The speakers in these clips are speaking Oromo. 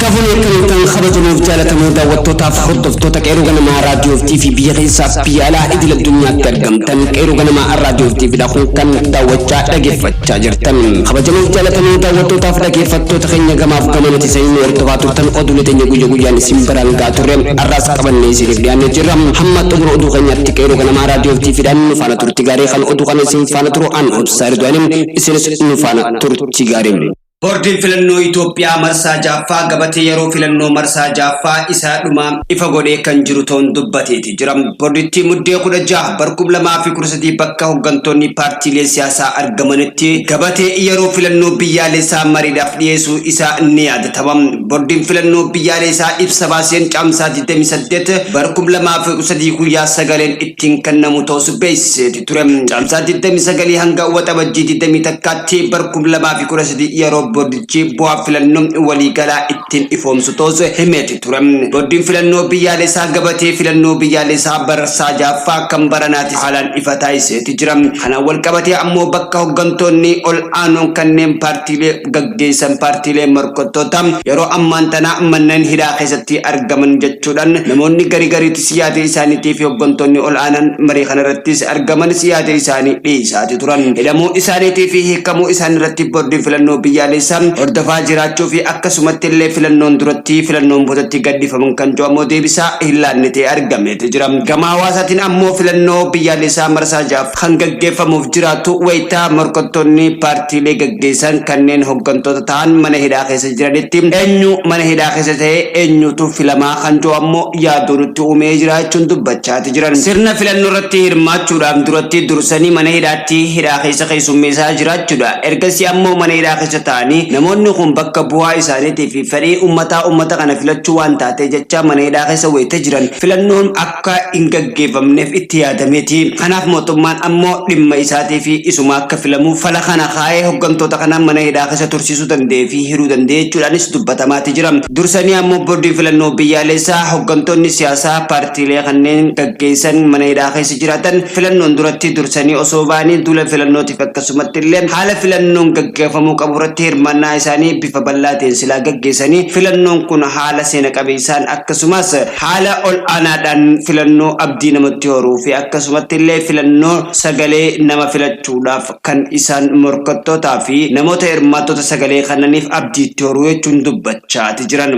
Harka fuunee akkam kan kabajamuuf jaalatamoo daawwattootaaf hordoftoota Qeerroo Ganamaa Raadiyoo fi TV biyya keessaaf biyya alaa idil addunyaatti argamtan Qeerroo Ganamaa Raadiyoo fi TV dha kun kan daawwachaa dhageeffachaa jirtan. Kabajamuuf jaalatamoo daawwattootaaf dhageeffattoota keenya gamaaf gamanatti isin nu hordofaa turtan oduulee teenya guyya guyyaan isin biraan gahaa turre har'aas qabannee isiniif dhiyaannee jirra. Hamma xumura oduu keenyaatti Qeerroo Ganamaa Raadiyoo fi TV dhaan nu faana turti gaarii kan oduu kana isin faana turu an Obsaa Ridwaaniin isinis nu faana turti gaarii. Boordiin Filannoo Itoophiyaa marsaa 6ffaa gabatee yeroo filannoo marsaa 6ffaa isa dhumaa ifa godhee kan jiru ta'uun dubbateeti jira. Boordichi Muddee 16 bar 2013 bakka hoggantoonni paartiilee siyaasaa argamanitti gabatee yeroo filannoo biyyaalessaa mariidhaaf dhiyeessuu isaa ni yaadatama. Boordiin Filannoo Biyyaalessaa ibsa baaseen Caamsaa 28 bar 2013 guyyaa sagaleen ittiin kennamu ta'us beeksiseeti ture. Caamsaa 29 hanga Waxabajjii 21tti bar 2013 yeroo boordichi bu'aa filannoo waliigalaa ittiin ifoomsu ta'us himeeti ture. Boordiin Filannoo Biyyaalessaa gabatee filannoo biyyaalessaa barsaa 6ffaa kan baranaatis haalaan ifa taasiseeti jira. Kanaan walqabatee ammoo bakka hoggantoonni ol aanoon kanneen paartiilee gaggeessan paartiilee morkattoota yeroo ammaan tana manneen hidhaa keessatti argaman jechuudhaan namoonni garii gariitis yaada isaaniitii fi hoggantoonni ol aanan marii kanarrattis argamanis yaada isaanii dhiyeessaati turan. Hidhamuu isaaniitii fi hiikamuu isaaniirratti boordiin filannoo biyyaalessaa hordofaa jiraachuu fi akkasumatti illee filannoon duratti filannoon boodatti gadhiifaman kan jiru ammoo deebisaa hin laanne ta'ee argameeti jira. Gama hawaasaatiin ammoo filannoo biyyaalessaa marsaa 6 kan gaggeeffamuuf jiraatu wayita morkattoonni paartiilee gaggeessan kanneen hoggantoota ta'an mana hidhaa keessa jiranitti eenyu mana hidhaa keessa ta'ee eenyutu filamaa kan jiru ammoo yaaddoo nutti uumee jira jechuun dubbachaati jiran. Sirna filannoo irratti hirmaachuudhaaf duratti dursanii mana hidhaatti hidhaa keessa keessummeessaa jiraachuudha. Ergasii ammoo mana hidhaa keessa ta'anii namoonni kun bakka bu'aa isaaniitii fi fedhii uummataa uummata kana filachuu waan taatee jecha mana hidhaa keessa wayita jiran filannoon akka hin gaggeeffamneef itti yaadameeti. Kanaaf mootummaan ammoo dhimma isaatii fi isuma akka filamuuf fala kana kaa'ee hoggantoota kana mana hidhaa keessa tursiisuu danda'ee fi hidhuu danda'e jechuudhaanis dubbatamaati jira. Dursanii ammoo Boordiin Filannoo Biyyaalessaa hoggantoonni siyaasaa paartiilee kanneen gaggeessan mana hidhaa keessa jiraatan filannoon duratti dursanii osoo ba'anii duula filannootiif akkasumatti illee haala filannoon gaggeeffamuu qabu irratti hirmaannaa isaanii bifa bal'aa ta'een silaa gaggeessanii filannoon kun haala seena qabeessaan akkasumas Haala ol aanaadhaan filannoo abdii namatti horuu fi akkasumatti illee filannoo sagalee nama filachuudhaaf kan isaan morkattootaa fi namoota hirmaattota sagalee kannaniif abdii itti horuu jechuun dubbachaati jiran.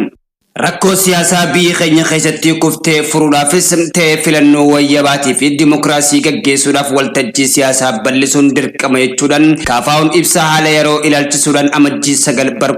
Rakkoo siyaasaa biyyi keenya keessatti kuftee furuudhaafis ta'e filannoo wayyabaatii fi dimokiraasii gaggeessuudhaaf waltajjii siyaasaa bal'isuun dirqama jechuudhaan KFOn ibsa haala yeroo ilaalchisuudhaan Amajjii 9 bar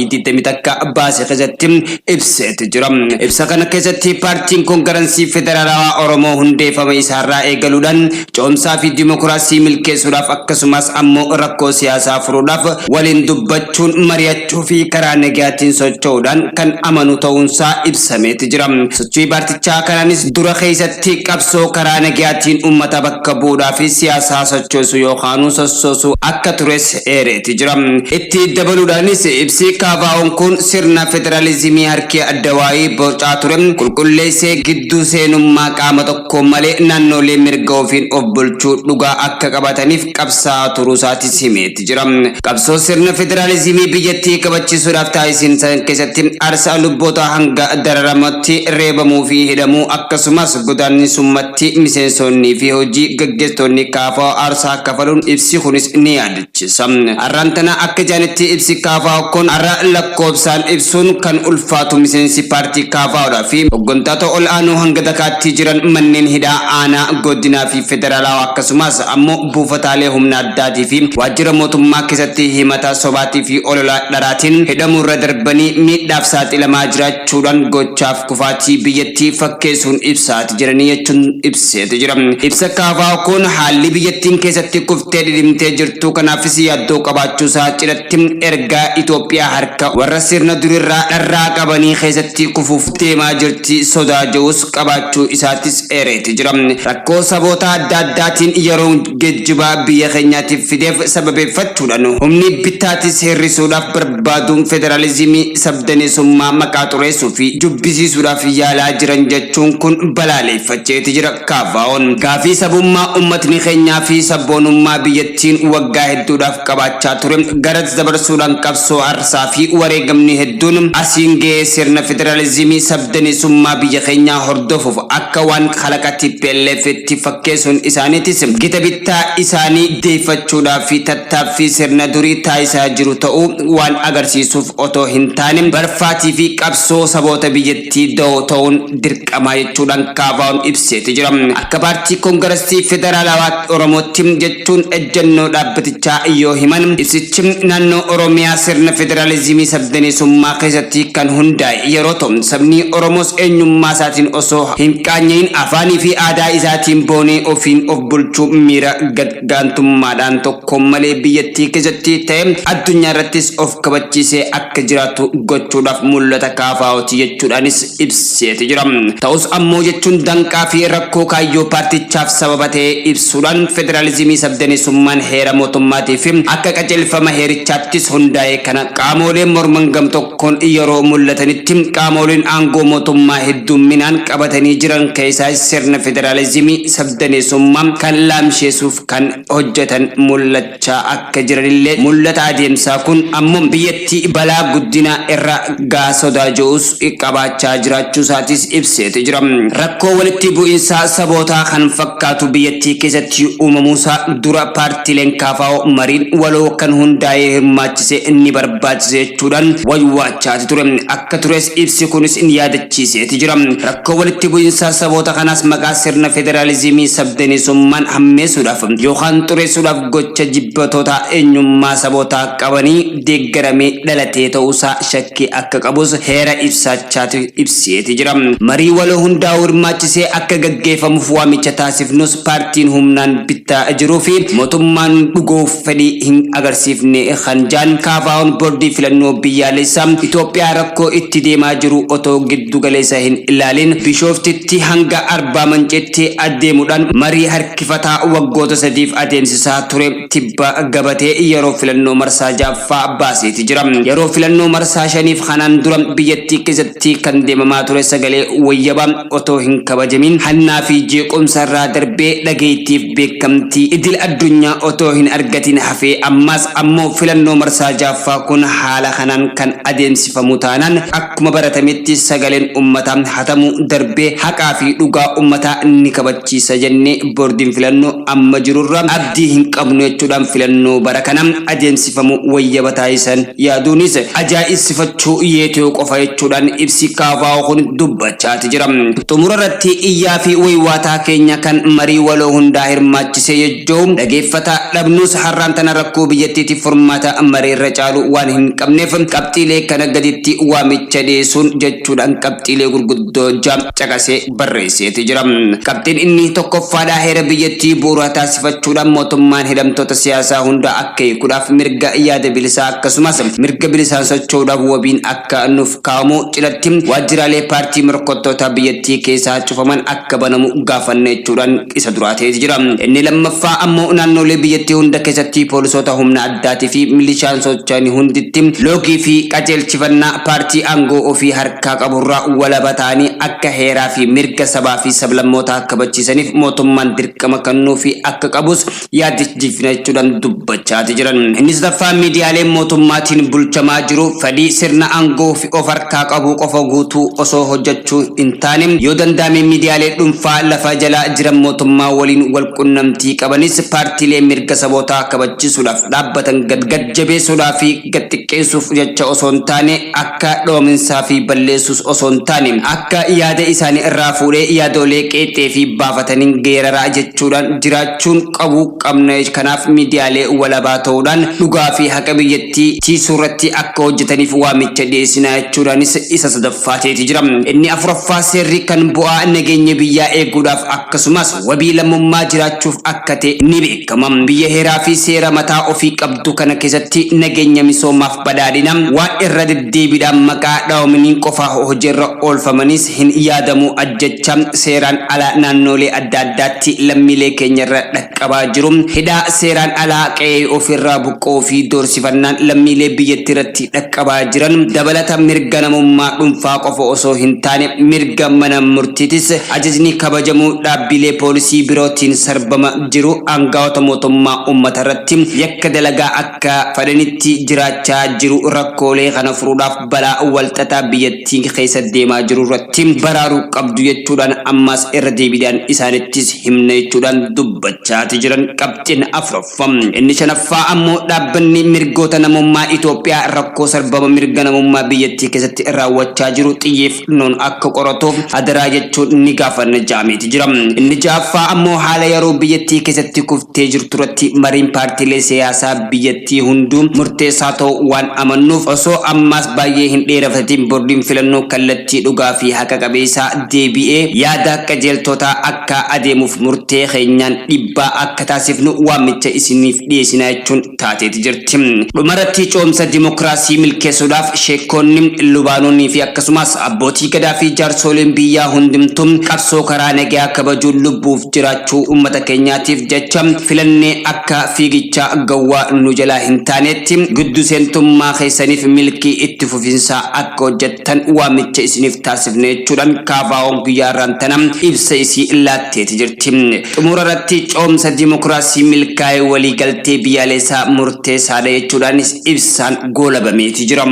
2021 baase keessatti ibseeti jira. Ibsa kana keessatti paartiin Kongaransii Federaalawaa Oromoo hundeeffama isaarraa eegaluudhaan ce'umsaa fi dimokiraasii milkeessuudhaaf akkasumas ammoo rakkoo siyaasaa furuudhaaf waliin dubbachuun, mari'achuu fi karaa nagayaatiin socho'uudhaan kan amanu ta'uunsaa ibsameeti jira. Sochii paartichaa kanaanis dura keessatti qabsoo karaa nagayaatiin uummata bakka bu'uudhaa fi siyaasaa sochoosuu yookaanuu sossoosuu akka tures eereeti jira. Itti dabaluudhaanis ibsi KFOn kun sirna federaalizimii harki Addawaayii bocaa ture qulqulleessee gidduu seenummaa qaama tokkoo malee naannoolee mirga ofiin of bulchuu dhugaa akka qabaataniif qabsaa'aa turuusaatis himeeti jira. Qabsoo sirna federaalizimii biyyattii kabachiisuudhaaf taasiseen san keessatti aarsaa lubbootaa hanga dararamatti reebamuu fi hidhamuu akkasumas godaannisumma tti miseensonnii fi hojii gaggeessitoonni kfo aarsaa kafaluun ibsi kunis ni yaadachisa. Arraan tana akka jaanitti ibsi kfo kun arra lakkoobsaan ibsuun kan ulfaatu miseensi paartii kfo dha fi hoggantoota ol aanoo hanga dakaatti jiran manneen hidhaa aanaa, godinaa fi federaalawaa akkasumaas ammoo buufataalee humna addaatii fi waajjira mootummaa keessatti himata sobaatii fi olola dharaatiin hidhamuurra darbanii miidhaaf saaxilamaa jiraachuudhaan gochaaf kufaatii biyyattii fakkeessuun ibsaati jiranii jechuun ibseeti jira. Ibsa KFO kun haalli biyyattiin keessatti kuftee dhidhimtee jirtu kanaafis yaaddoo qabaachuusaa cinatti ergaa Itoophiyaa harka warra sirna durirraa dharraa qabanii keessatti kufuuf deemaa jirti sodaa je'us qabaachuu isaatis eereeti jira. Rakkoo saboota adda addaatiin yeroon geejjibaa biyya keenyaatiif fideef sababeeffachuudhaan humni bittaa bittaatis hir'isuudhaaf barbaaduun federaalizimii sabdaneessummaa maqaa xureessuu fi jubbisiisuudhaaf yaalaa jiran jechuun kun balaaleeffacheeti jira KFO'n. Gaafii sabummaa ummatni keenyaa fi sabboonummaa biyyattiin waggaa hedduudhaaf qabaachaa ture gara dabarsuudhaan qabsoo aarsaa fi wareegamni hedduun asiin ga'ee sirna federaalizimii sabdaneessummaa biyya keenyaa hordofuuf akka waan kalaqa TPLF itti fakkeessuun isaaniitis gita bittaa isaanii deeffachuudhaaf fi tattaaffii sirna durii taasisaa jiru ta'uu waan agarsiisuuf otoo hin taane barfaatii fi qabsoo saboota biyyattii da'oo ta'uun dirqamaa jechuudhaan KFO'n ibseeti jira. Akka Paartii Koongiresii Federaalawaa Oromootti jechuun ejjennoo dhaabbatichaa yoo himan, ibsichi naannoo Oromiyaa sirna federaalizimii sabdaneessummaa keessatti kan hundaa'e yeroo ta'u, sabni Oromoos eenyummaa isaatiin osoo hin qaanya'iin afaanii fi aadaa isaatiin boonee ofiin of bulchuu miira gad-gaantummaadhaan tokkoon malee biyyattii keessatti ta'e addunyaa irrattis of kabachiisee akka jiraatu gochuudhaaf mul'ata KFO'ti jechuudhaanis ibseeti jira. Ta'us ammoo jechuun danqaa fi rakkoo kaayyoo paartichaaf sababa ta'e ibsuudhaan, federaalizimii sabdaneessummaan heera mootummaatii fi akka qajeelfama heerichaattis hundaa'e kana qaamoleen morman gamtokkoon yeroo mul'atanitti, qaamoleen aangoo mootummaa heddumminaan qabatanii jiran keessaa sirna federaalizimii sabdaneessummaa kan laamsheessuuf kan hojjetan mul'achaa akka jiranillee, mul'ata adeemsaa kun ammoo biyyattii balaa guddinaa irra gaa sodaa ji'us qabaachaa jiraachuu isaatis ibseeti jira. Rakkoo walitti bu'iinsaa sabootaa kan fakkaatu biyyattii keessatti uumamuusaa dura paartiileen KFO mariin waloo kan hundaa'ee hirmaachise ni barbaachise jechuudhaan wawwaachaati ture. Akka tures ibsi kunis ni yaadachiiseeti jira. Rakkoo walitti bu'iinsaa saboota kanaas maqaa sirna federaalizimii sabdaneessummaan hammeessuudhaaf yookaan xureessuudhaaf gocha jibbatoota eenyummaa sabootaa qabanii deeggaramee dhalatee ta'uusaa shakkii akka qabus heera ibsachaati ibseeti jira. Marii waloo hundaa'uu hirmaachisee akka gaggeeffamuuf waamicha taasifnus, paartiin humnaan bittaa jiruu fi mootummaan dhugoof fedhii hin agarsiifne kan jaan KFO'n, boordii filannoo biyyaalessaa Itoophiyaa rakkoo itti deemaa jiru otoo giddu galeessa hin ilaalin Bishooftitti hanga Arbaa Manceetti adeemuudhaan marii harkifataa waggoota 3f adeemsisaa ture tibba gabatee yeroo filannoo marsaa ja'affaa baaseeti jira. Yeroo filannoo marsaa shaniif kanaan dura biyyattii keessatti kan deemamaa ture sagalee wayyabaa otoo hin kabajamin hannaa fi jeequmsa irraa darbee dhageettiif beekamtii idil addunyaa otoo hin argatin hafee, ammaas ammoo filannoo marsaa ja'affaa kun haala kanaan kan adeemsifamu taanaan akkuma baratametti sagaleen uummataa hatamuu darbee haqaa fi dhugaa uummataa ni kabachiisa jennee boordiin filannoo amma jirurra abdii hin qabnu jechuudhaan, filannoo bara kana adeemsifamu wayyaba taasisan yaaduunis ajaa'ibsifachuu yeetoo qofa jechuudhaan ibsi KFO kun dubbachaati jira. Xumura irratti iyyaa fi waywaataa keenya kan marii waloo hundaa hirmaachisee jechuu dhageeffataa dhabnus, har'aan tana rakkoo biyyattiitiif furmaata marii irra caalu waan hin qabneef qabxiilee kana gaditti waamicha dhiyeessuun jechuudhaan qabxiilee gurguddoo ja'a caqasee barreesseeti jira. Qabxiin inni tokkoffaadhaa heera biyyattii bu'uura taasifachuudhaan mootummaan hidhamtoota siyaasaa hunda akka hiikuudhaaf, mirga yaada bilisaa akkasumas mirga bilisaan socho'uudhaaf wabiin akka nuuf kaa'amu cinatti waajjiraalee paartii morkattoota biyyattii keessaa cufaman akka banamu gaafanne jechuudhaan isa duraa ta'eeti jira. Inni lammaffaa ammoo naannolee biyyattii hunda keessatti poolisoota humna addaatii fi milishaan socho'an hunditti loogii fi qajeelchifannaa paartii aangoo ofii harkaa qaburraa walaba ta'anii akka heeraa fi mirga sabaa fi sablammootaa kabachiisaniif mootummaan dirqama kennuufi akka qabus yaadachiifna jechuudhaan dubbachaati jiran. Inni sadaffaa miidiyaaleen mootummaatiin bulchamaa jiru fedhii sirna aangoo fi of harkaa qabu qofa guutuu osoo hojjechuu hin taane, yoo danda'ame miidiyaalee dhuunfaa lafa jala jiran mootummaa waliin wal qunnamtii qabanis paartiilee mirga sabootaa kabachiisuudhaaf dhaabbatan gad jabeessuudhaa fi gad xiqqeessuuf jecha osoo hin taane, akka dhoominsaa fi balleessuus osoo hin taane, akka yaada isaanii irraa fuudhee yaadoolee qeexxee fi baafataniin geeraraa jechuudhaan jiraachuun qabu qabna. Kanaaf miidiyaalee walabaa ta'uudhaan dhugaa fi haqa biyyattii tiisuu irratti akka hojjetaniif waamicha dhiyeessinaa jechuudhaanis isa sadaffaa ta'eeti jira. Inni afuraffaa seerri kan bu'aa nageenya biyyaa eeguudhaaf akkasumas wabii lammummaa jiraachuuf akka ta'e ni beekama. Biyya heeraa fi seera mataa ofii qabdu kana keessatti nageenya, misoomaaf badhaadhina waan irra Irra deddeebiidhaan maqaa dhaawamanii qofa hojiirra oolfamanis hin yaadamu. Ajjecha seeraan alaa naannolee adda addaatti lammiilee keenyarra dhaqqabaa jiru, hidhaa seeraan alaa, qe'ee ofirraa buqqoo fi doorsifannaan lammiilee biyyattii irratti dhaqqabaa jiran dabalata mirga namummaa dhuunfaa qofa osoo hin taane mirga mana murtiitis ajajni kabajamuu dhaabbilee poolisii birootiin sarbama jiru, aangaa'ota mootummaa uummata irratti yakka dalagaa akka fedhanitti jiraachaa jiru, rakkoolee kana furuudhaaf balaa walxaxaa biyyattii keessa deemaa jiru irratti baraaruu qabdu jechuudhaan ammas irra deebiidhaan isaanittis himna jechuudhaan dubbachaati jiran qabxiin afuraffaa. Inni shanaffaa ammoo dhaabbanni mirgoota namummaa Itoophiyaa rakkoo sarbama mirga namummaa biyyattii keessatti raawwachaa jiru xiyyeeffannoon akka qoratuuf adaraa jechuun ni gaafanna jaameeti jira. Inni ja'affaa ammoo haala yeroo biyyattii keessatti kuftee jirtu irratti mariin paartiilee siyaasaa biyyattii hunduu murteessaa ta'uu waan amannuuf, osoo ammaas baay'ee hin dheerafatin boordiin filannoo kallattii dhugaa fi haqa qabeessaa deebi'ee yaada qajeeltotaa akka adeemuuf murtee keenyaan dhiibbaa akka taasifnu waamicha isiniif dhiyeessinaa jechuun taateeti jirti. Dhumarratti ce'umsa dimokiraasii milkeessuudhaaf sheekonni, lubaanonnii fi akkasumas abbootii gadaa fi jaarsoliin biyyaa hundumtuu qabsoo karaa nagayaa kabajuun lubbuuf jiraachuu uummata keenyaatiif jecha filannee akka fiigicha gawwaa nu jalaa hin taanetti giddu seentummaa keessaniif milkii itti fufinsaa akka hojjettan waamicha isiniif taasifne jechuudhaan KFO'n guyyaa irraan tana ibsa isii laatteeti jirti. Xumura irratti ce'umsa dimokiraasii milkaa'ee waliigaltee biyyaalessaa murteessaadha jechuudhaanis ibsaan goolabameeti jira.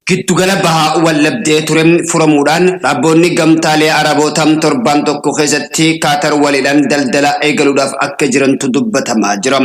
Giddugala bahaa wallabdee ture furamuudhaan dhaabboonni gamtaalee Araboota torbaan tokko keessatti Kaatar waliidhaan daldala eegaluudhaaf akka jirantu dubbatamaa jira.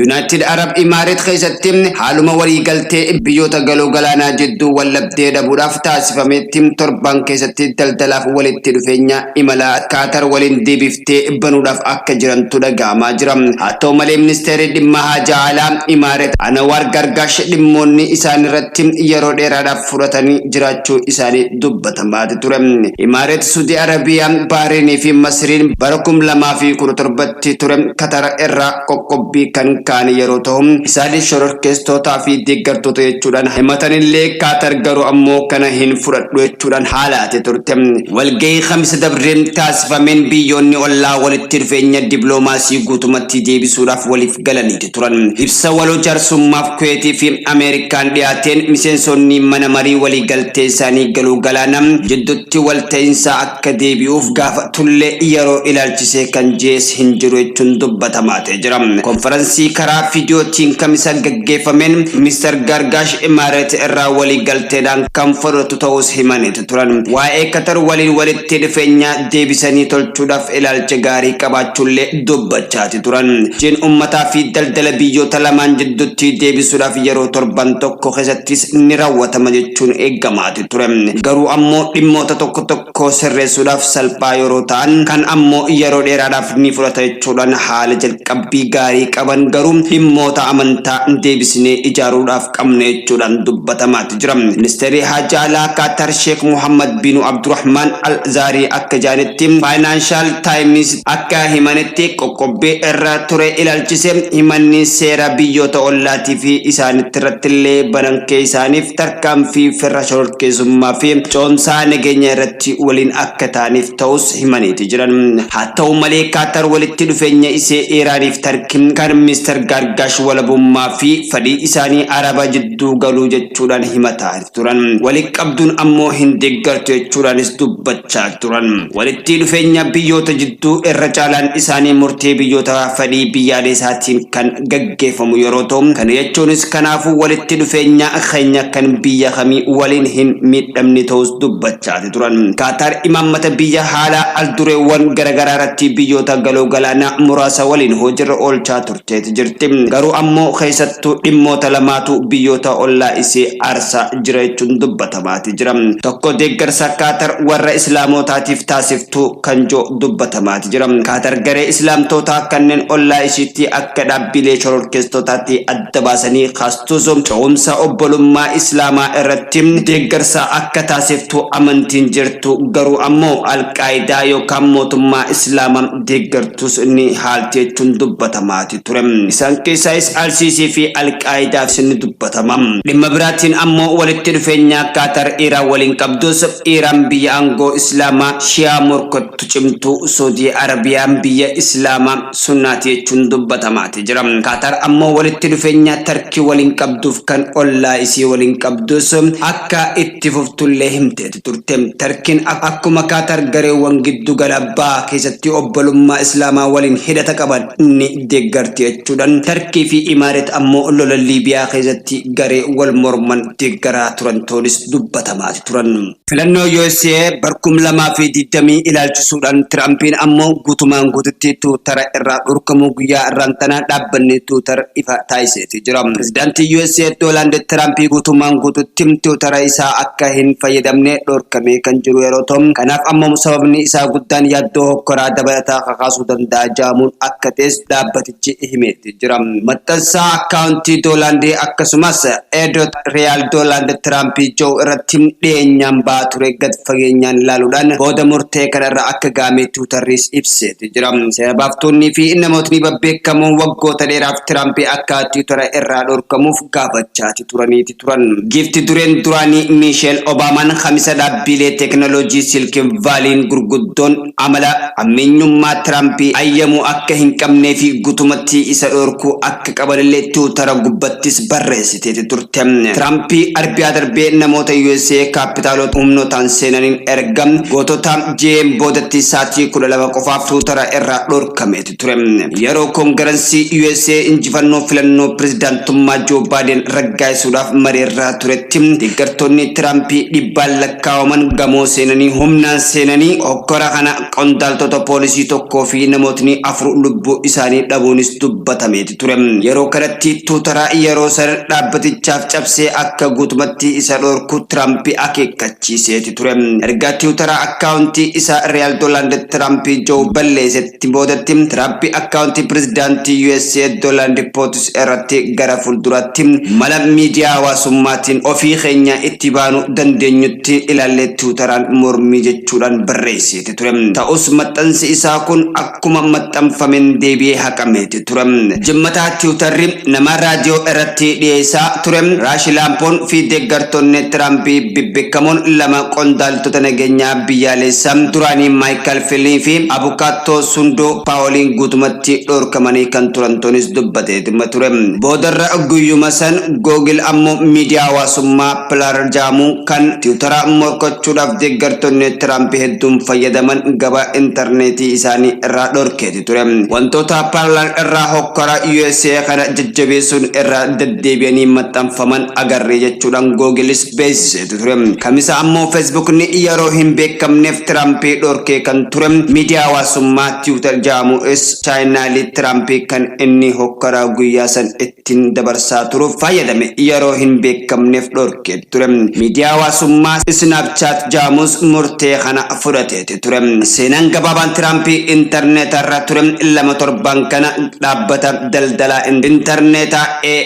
United Arab Emirates keessatti haaluma waliigaltee biyyoota galoo galaanaa jidduu wallabdee dhabuudhaaf taasifametti torbaan keessatti daldalaaf walitti dhufeenya imala Kaatar waliin deebiftee banuudhaaf akka jirantu dhaga'amaa jira. Haa ta'u malee, ministeerri dhimma haajaa alaa Imaaret Anawaar Gargaash dhimmoonni isaan irratti yeroo dheeraadhaaf fudhatanii jiraachuu isaanii dubbatamaa ture. Imaaret, Suudii Arabiyaa, Baahireenii fi Masriin bara 2017tti ture Katara irraa qoqqobbii kan ka'an yeroo ta'u, isaanis shororkeessitootaa fi deeggartoota jechuudhaan himatanillee, Kaatar garuu ammoo kana hin fudhadhu jechuudhaan haalaate turte. Walgahii Kamisa dabree taasifameen biyyoonni ollaa walitti dhufeenya diploomaasii guutumatti deebisuudhaaf waliif galaniiti turan. Ibsa waloo jaarsummaaf Kuweetii fi Ameerikaan dhiyaateen miseensonni mana marii waliigaltee isaanii galuu galaana jidduutti walta'iinsa akka deebi'uuf gaafatullee yeroo ilaalchisee kan jees hin jiru jechuun dubbatamaa ta'e jira. Konferansii karaa viidiyootiin Kamisa gaggeeffameen Mr. Gargaash Imaareet irraa waliigalteedhaan kan fudhatu ta'us himaniitu turan. Waa'ee Qatar waliin walitti dhufeenya deebisanii tolchuudhaaf ilaalcha gaarii qabaachuullee dubbachaati turan. Jeen uummataa fi daldala biyyoota lamaan jidduutti deebisuudhaaf yeroo torban tokko keessattis ni raawwatama jechuun eegamaati ture. Garuu ammoo dhimmoota tokko tokko sirreessuudhaaf salphaa yeroo ta'an, kan ammoo yeroo dheeraadhaaf ni fudhata jechuudhaan haala jalqabbii gaarii qaban garuu dhimmoota amantaa deebisnee ijaaruudhaaf qabna jechuudhaan dubbatamaati jira. Ministeerri Haajaa Alaa Kaatar Sheek Muhammad bin Abdurrahman Al Zaarii akka jaanitti, Financial Times akka himanitti, qoqqobbii irra ture ilaalchise himanni seera biyyoota ollaatii fi isaanitti irratti illee banankee isaaniif tarkaanfii farra shororkeessummaa fi ce'umsaa nageenya irratti waliin akka ta'aniif ta'us himaniiti jiran. Haa ta'u malee, Kaatar walitti dhufeenya isee Iraaniif Tarkiin kan Mister Gargaash walabummaa fi fedhii isaanii Araba jidduu galuu jechuudhaan himataa turan. Walitti qabduun ammoo hin deeggartu jechuudhaanis dubbachaa turan. Walitti dhufeenya biyyoota jidduu irra caalaan isaanii murtee biyyoota fedhii biyyaalessaatiin kan gaggeeffamu yeroo ta'u, kana jechuunis kanaafuu walitti dhufeenya keenya kan biyya kamii waliin hin miidhamne ta'us dubbachaa turan. Kaataar imaammata biyya haala aldureewwan garaagaraa irratti biyyoota galoo galaanaa muraasa waliin hojiirra oolchaa turteeti jirti. Garuu ammoo keessattuu dhimmoota lamaatu biyyoota ollaa isee aarsaa jira jechuun dubbatamaati jira. Tokko deeggarsa Kaatar warra Islaamotaatiif taasiftu kan jiru dubbatamaati jira. Kaatar garee Islaamtootaa kanneen ollaa ishiitti akka dhaabbilee shororkeessitootaatti adda baasanii kaastus, ce'umsa obbolummaa Islaamaa irratti irratti deeggarsa akka taasiftu amantiin jirtu, garuu ammoo Alqaayidaa yookaan mootummaa Islaamaa deeggartus ni haalti jechuun dubbatamaati ture. Isaan keessaayis Alsiisii fi Alqaayidaafis ni dubbatama. Dhimma biraatiin ammoo walitti dhufeenya Kaatar Iraan waliin qabdus, Iraan biyya aangoo Islaamaa Shiyaa morkattu cimtuu, Suudii Arabiyaan biyya Islaamaa Sunnaati jechuun dubbatamaati jira. Kaatar ammoo walitti dhufeenya Tarkii waliin qabduuf kan ollaa isii waliin qabdus akka itti fuftullee himteeti turte. Tarkiin akkuma Kaatar gareewwan giddu gala baha keessatti obbolummaa Islaamaa waliin hidhata qaban ni deeggarti jechuudhaan, Tarkii fi Imaareet ammoo lola Liibiyaa keessatti garee wal morman deeggaraa turan ta'uunis dubbatamaati turan. Filannoo USA bar 2020 ilaalchisuudhaan Tiraampiin ammoo guutumaan guututti Tiwutara irraa dhorkamuu guyyaa har'aan tanaa dhaabbanni Tiwutar ifa taasiseeti jira. Pirezidaantii USA Doonaald Tiraampii guutumaan guututti Tiwutara isaa akka hin fayyadamne dhorkamee kan jiru yeroo ta'u, kanaaf ammoo sababni isaa guddaan yaaddoo hokkoraa dabalataa kakaasuu danda'a jaamuun akka ta'es dhaabbatichi himeeti jira. Maxxansa akkaawuntii Doonaald akkasumas Eedot Riyaal Doonaald Tiraampii Joo irratti dhiyeenyaan ba'aa ture gad fageenyaan ilaaluudhaan booda murtee kanarra akka ga'ame Tiwutarris ibseeti jira. Seera baaftoonnii fi namootni babbeekamoon waggoota dheeraaf Tiraampii akka Tiwutara irraa dhorkamuuf gaafachaati turaniiti turan. Giifti dureen duraanii Miisheel Obaamaan Kamisa dhaabbiilee teeknooloojii Siilkin Vaaliin gurguddoon amala hammeenyummaa Tiraampii ayyamuu akka hin qabnee fi guutumatti isa dhorkuu akka qabanillee Tiwutara gubbattis barreessiteeti turte. Tiraampii Arbiyaa darbee namoota USA kaappitaalota humnootaan seenaniin erga gootota jeen boodatti sa'aatii 12 qofaaf Tiwutara irraa dhorkameeti ture. Yeroo Koongirensii USA injifannoo filannoo pirezidaantummaa Joo Baayiden raggaasisuudhaaf mariirraa turetti, deeggartoonni Tiraampii dhibbaan lakkaawaman gamoo seenanii humnaan seenanii hokkora kana qondaaltota poolisii tokkoo fi namootni afur lubbuu isaanii dhabuunis dubbatameeti ture. Yeroo kanatti Tiwutara yeroo san dhaabbatichaaf cabsee akka guutumatti isa dhorku Tiraamp akeekkachiiseeti ture. Erga Tiwutara akkaawuntii isaa Real Doonaald Tiraamp Joo balleessetti boodatti, Tiraamp akkaawuntii pirezidaantii USA Doonaald Pootis irratti gara fuulduraatti mala miidiyaa hawaasummaatiin ofii keenya itti baanuu dandeenyutti ilaallee Tiwutaraan mormii jechuudhaan barreesseeti ture. Ta'us maxxansi isaa kun akkuma maxxanfameen deebi'ee haqameeti ture. Jimmataa Tiwutarri nama raadiyoo irratti dhiyeessaa ture Raashi Laampoon fi deeggartoonni Tiraampii bebbeekamoon lama, qondaaltota nageenyaa biyyaalessaa duraanii Maayikal Filii fi abukaattoo Sundoo Paawoliin guutumatti dhorkamanii kan turan ta'uunis dubbateetuma ture. Boodarra guyyuma san Googil ammoo miidiyaa hawaasummaa Pilaar jedhamu kan Tiwutara morkachuudhaaf deeggartoonni Tiraamp hedduun fayyadaman gabaa intarneetii isaanii irraa dhorkeeti ture. Wantoota Paarlaan irraa hokkora USA kana jajjabeessuun irra deddeebi'anii maxxanfaman agarree jechuudhaan Googilis beeksiseeti ture. Kamisa ammoo Feesbuukni yeroo hin beekamneef Tiraampii dhorkee kan ture miidiyaa hawaasummaa Tiwiitar jedhamu is chaayinaalii Tiraampii kan inni hokkora guyyaa san ittiin dabarsaa turuuf fayyadame yeroo hin beekamneef dhorkee ture. Miidiyaa hawaasummaa Snapchat jedhamus murtee kana fudhateeti ture. Seenaan gabaabaan Tiraampii intarneetarra ture lama torban kana dhaabbata daldalaa intarneetaa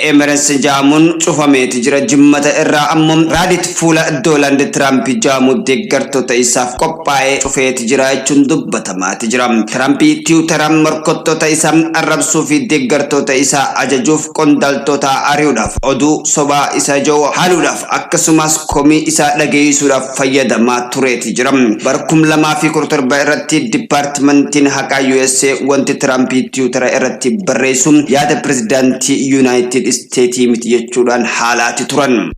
AMRS jedhamuun cufameeti jira. Jimmata irraa ammoo Raadit fuula Doonaald Tiraamp jedhamu deeggartoota isaaf qophaa'ee cufeeti jira jechuun dubbatamaati jira. Tiraampii Tiwutara morkattoota isaa arrabsuu fi deeggartoota isaa ajajuuf, qondaaltota ari'uudhaaf, oduu sobaa isa jiru haaluudhaaf, akkasumas komii isaa dhageessisuudhaaf fayyadamaa tureeti jira. Bara 2017 irratti Dipaartimentiin Haqaa USA wanti Tiraampii Tiwutara irratti barreessu yaada pirezidaantii Yuunaayitid Isteetii miti jechuudhaan haalaati turan.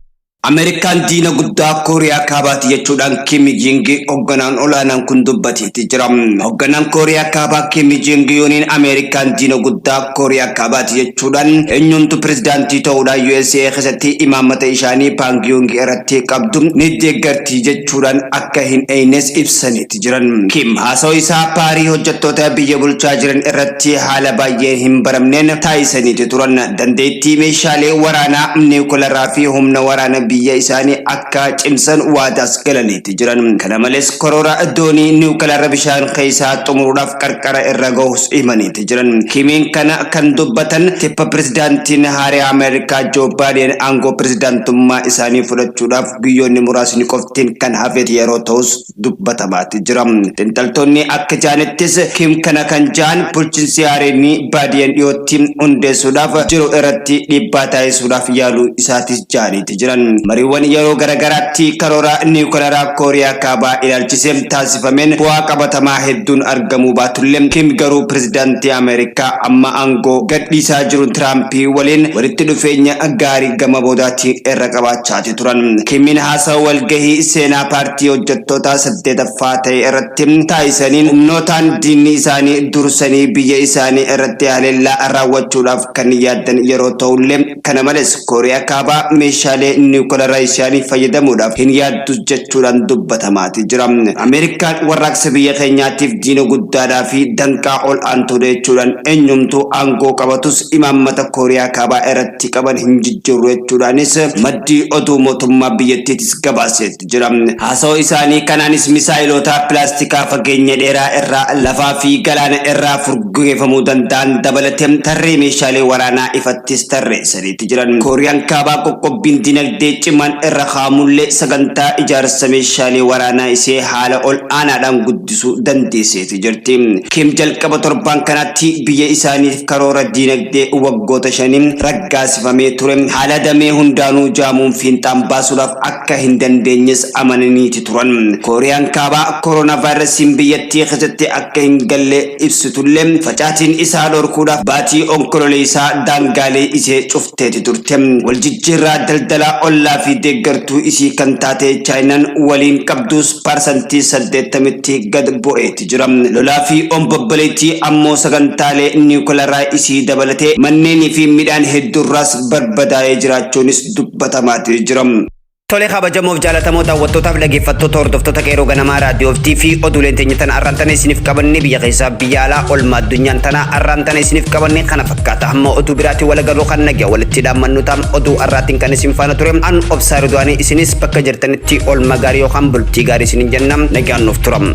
Ameerikaan diina guddaa Kooriyaa Kaabaati jechuudhaan Kim Jingi hoogganaan olaanaan kun dubbateeti jira. Hoogganaan Kooriyaa Kaabaa Kim Jing Yuuniin Ameerikaan diina guddaa Kooriyaa Kaabaati jechuudhaan eenyumtu pirezidaantii ta'uudhaan USA keessatti imaammata isaanii Paangiyong irratti qabdu ni deeggarti jechuudhaan akka hin eeynes ibsaniiti jiran. Kim haasawaa isaa paarii hojjettoota biyya bulchaa jiran irratti haala baay'ee hin baramneen taasisaniiti turan. Dandeettii meeshaalee waraanaa niwukilaraa fi humna waraana biyya isaanii akka cimsan waadaas galaniiti jiran. Kana malees karoora doonii niwukilaara bishaan keessaa xumuruudhaaf qarqara irra gahus himaniiti jiran. Kimiin kana kan dubbatan tibba pirezidaantiin haaraa Ameerikaa Joo Baayiden aangoo pirezidaantummaa isaanii fudhachuudhaaf guyyoonni muraasni qoftiin kan hafeet yeroo ta'us dubbatamaati jira. Xiinxaltoonni akka jaanittis Kim kana kan ja'an bulchiinsi haaraan Baayiden dhiyootti hundeessuudhaaf jiru irratti dhiibbaa taasisuudhaaf yaaluu isaatis jaaniiti jiran. Mariiwwan yeroo garaagaraatti karoora niwukilaraa Kooriyaa Kaabaa ilaalchisee taasifameen bu'aa qabatamaa hedduun argamuu baatullee, Kim garuu pirezidaantii Ameerikaa amma aangoo gadhiisaa jiru Tiraampii waliin walitti dhufeenya gaarii gama boodaatti irra qabaachaati turan. Kimiin haasawa walgahii seenaa paartii hojjettoota 8ffaa ta'e irratti taasisaniin humnootaan diinni isaanii dursanii biyya isaanii irratti haleellaa raawwachuudhaaf kan yaadan yeroo ta'ullee, kana malees Kooriyaa Kaabaa meeshaalee niwukilaraa isaanii fayyadamuudhaaf hin yaaddu jechuudhaan dubbatamaati jira. Ameerikaan warraaqsa biyya keenyaatiif diina guddaadhaa fi danqaa ol aantuudha jechuudhaan eenyumtuu aangoo qabatus imaammata Kooriyaa Kaabaa irratti qaban hin jijjiirru jechuudhaanis maddii oduu mootummaa biyyattiitis gabaaseetti jira. Haasawaa isaanii kanaanis misaa'ilota pilaastikaa fageenya dheeraa irraa lafaa fi galaana irraa furguggeeffamuu danda'an dabalatee tarree meeshaalee waraanaa ifattis tarreessaniiti jiran. Kooriyaan Kaabaa qoqqobbiin dinagdee cimaan irra kaa'amullee sagantaa ijaarsa meeshaalee waraanaa ishee haala ol aanaadhaan guddisuu dandeesseeti jirti. Kim jalqaba torbaan kanaatti biyya isaaniif karoora dinagdee waggoota 5 raggaasifamee ture haala damee hundaanuu jaamuun fiinxaan baasuudhaaf akka hin dandeenyes amananiiti turan. Kooriyaan Kaabaa kooroonaa vaayirasiin biyyattii keessatti akka hin galle ibsitullee, facaatiin isaa dhorkuudhaaf baatii Onkololeessaa daangaalee ishee cufteeti turte. Waljijjiirraa daldalaa ollaa fi deeggartuu isii kan taate Chaayinaan waliin qabdus 80%tti gad bu'eeti jira. Lolaa fi ombobboleettii ammoo sagantaalee niwukilaraa isii dabalatee manneenii fi midhaan hedduurraas barbadaa'ee jiraachuunis dubbatamaati jira. Tole, kabajamoof jaalatamoo daawwattootaaf dhaggeeffattoota hordoftoota Qeerroo Ganamaa Raadiyoo fi oduuleen teenya tana arraan tana isiniif qabanne, biyya keessaa, biyya alaa, olmaa addunyaan tana arraan tana isiniif qabanne kana fakkaata. Hamma oduu biraatiin wal agarru kan nagaa walitti dhaammannu taam. Oduu arraatiin kan isin faana ture an Obsaa Ridwaanii. Isinis bakka jirtanitti olma gaarii yookaan bultii gaarii isinin jenna. Nagaan nuuf turam.